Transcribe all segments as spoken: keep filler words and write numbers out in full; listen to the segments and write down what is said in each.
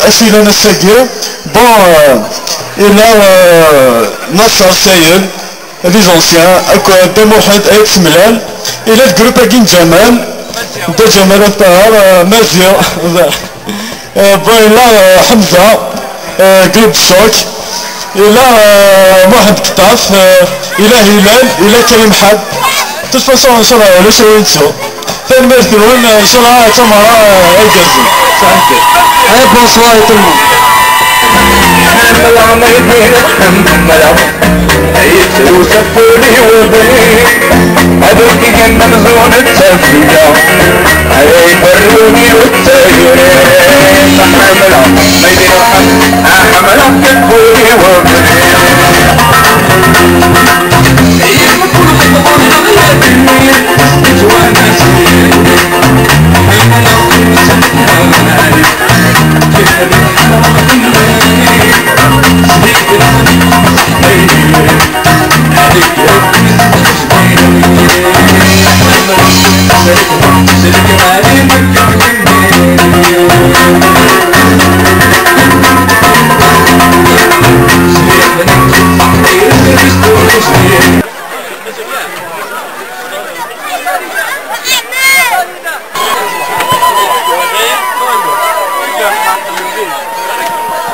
Asilan ass-agi, bon, euh, yella, euh, Nasser Sayel, les anciens, akked Dda Muḥend Ayt Semlal, yella le groupe-agi n Ǧamal, Dda Ǧamal At Ṭaher, euh, Maziɣ, euh, bon, yella, euh, Ḥemza, euh, groupe de choc, yella, euh, Muḥend Qeṭṭaf, euh, yella Hilal, yella Karim Ḥad. De toute façon, inchallah, ulac ayen yettru. Tanemmirt-nwen, inchallah d tameɣra, eh, igerrzen. Sɛeddi. Eh, bonsoir à tout le monde. Ḥemmleɣ ma yeddi ḥemmleɣ, yettru safuni wabrid. Ad ur t-id-yemmeɣ zun d tafila, ay iferruni d tayri. Ḥemmleɣ ma yeddi ḥemmleɣ, yettru safuni wabrid.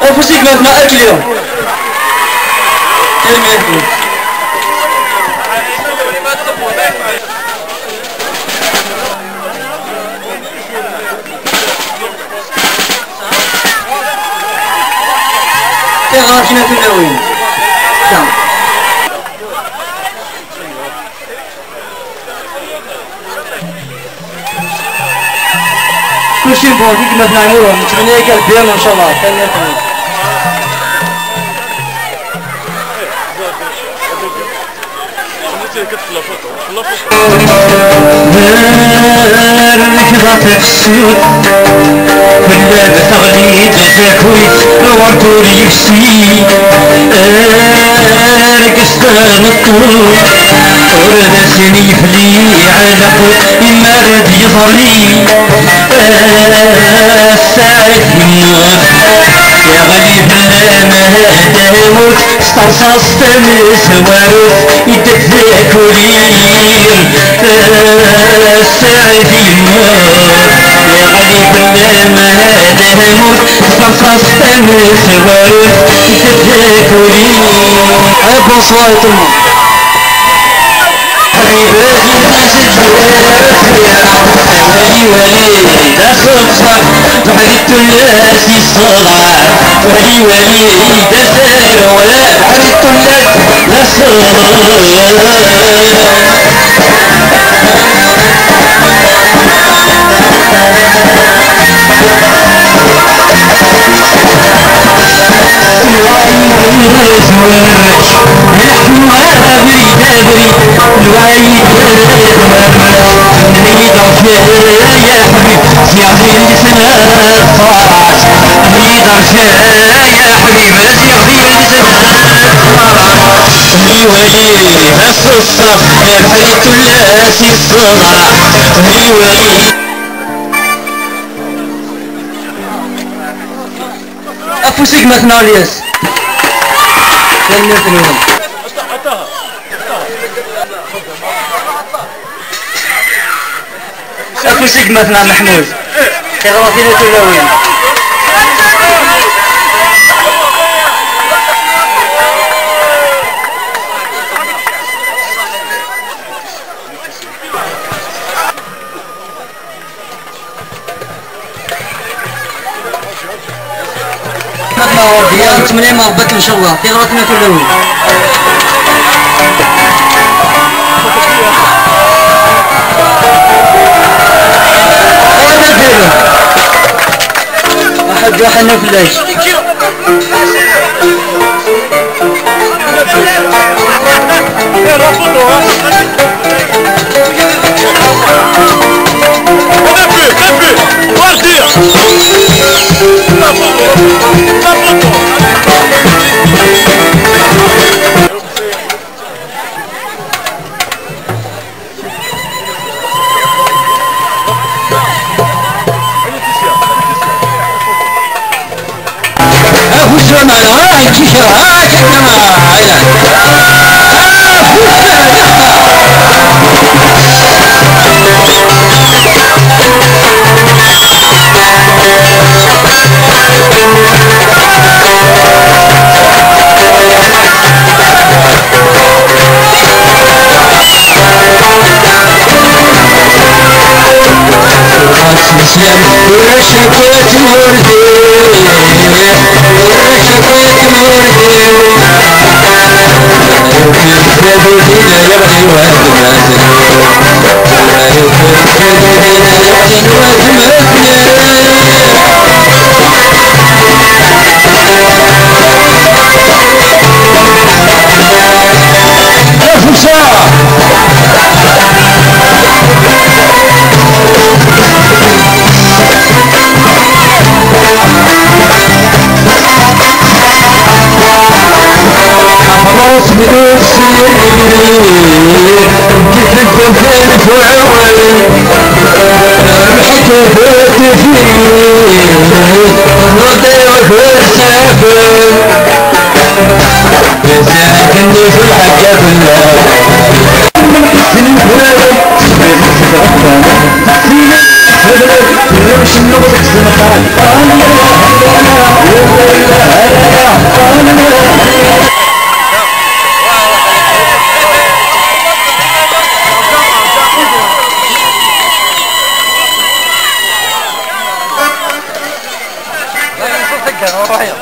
Afus i gma-tneɣ Akli. Tanemmirt-nwen. Tiɣerfin a tulawin. Ta. Kulci bon, i gma-tneɣ Nura, nettmenni-ak lbir, inchallah, tanemmirt-nwen. Rrekba tefsut, fell-am teɣli-d takuyt, lwerḍ ur yefsi. Argaz tameṭṭut, ur d asen-yefli ɛlaq, imar d-yeḍri. Saɛid yemmut, yeɣli fell-am tamurt, s terṣaṣt tamezwarut, idda-d d akulir. Saɛid yemmut, yeɣli fell-am tamurt, s terṣaṣt tamezwarut, idda-d d akulir. Eh, bonsoir à tout le monde. Iwali, iwali, d aseḍsaf, Mḥend tullas yesseḍɛaf. Iwali, d aserwal, Mḥend tullas d aseḍsaf. Afus i gma-tneɣ Lyas. Tanemmirt-nwen. Afus i gma-tneɣ Meḥmud. Tiɣratin a tulawin. Nettmenni Rebbi, ncallah, tiɣratin a tulawin. Ṛuḥ ad ḥennu fell-ak. Wis lemɛna, ah, yettikra, ah, akka, ah, ayla.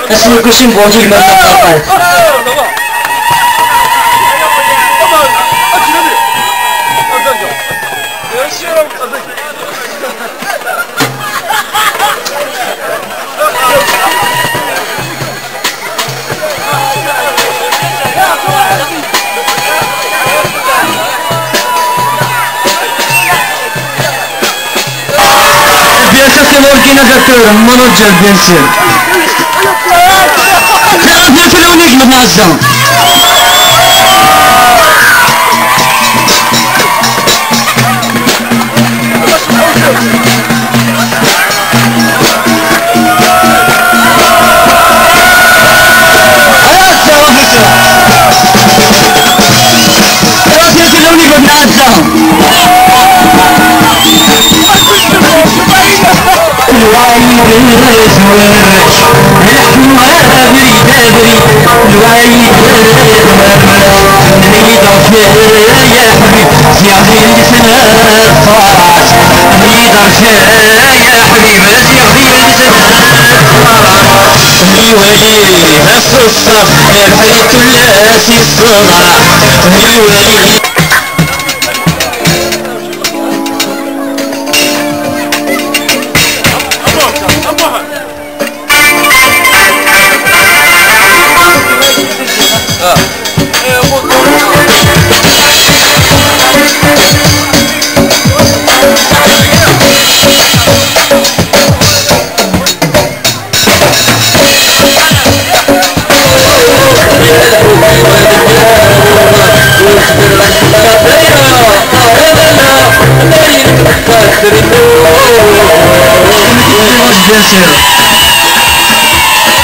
Asmi kusin bonjil ma. Bien sûr, c'est l'organisateur, le manager, bien sûr. Bien sûr, on est le manager.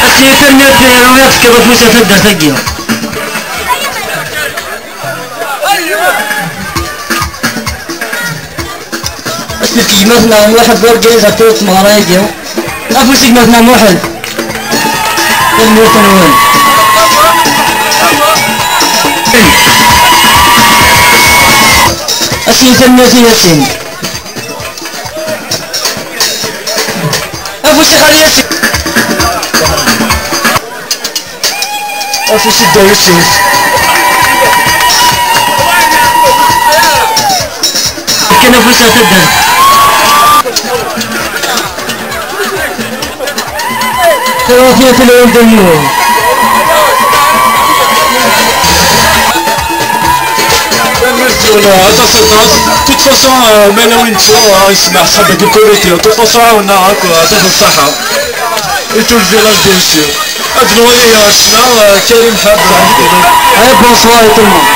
Ass-nni tanemmirt i Ṛebbi, tefkiḍ afus ɣef taddart-agi. Afus i gma-tneɣ Muḥend Burgaz ɣef tmeɣra-agi. Afus i gma-tneɣ Muḥend. Tanemmirt-nwen. Sin, tanemmirt i Yasin. Afus i Xali Yasin. Afus i Dda Yusef. Akken afus ɣer taddart. Tawafiya fell-awen dayem. Tanemmirt-nwen aṭas, aṭas. De toute façon, euh, ma yella win nettu, euh, yesmeḥsab deg le comité. De toute façon, ɛawneɣ akk, euh, aṭas n ṣṣaḥa. Et tout le village, bien sûr. Ad nwali, euh, ssneɣ, euh, Karim Ḥab. Eh, bonsoir à tout le monde.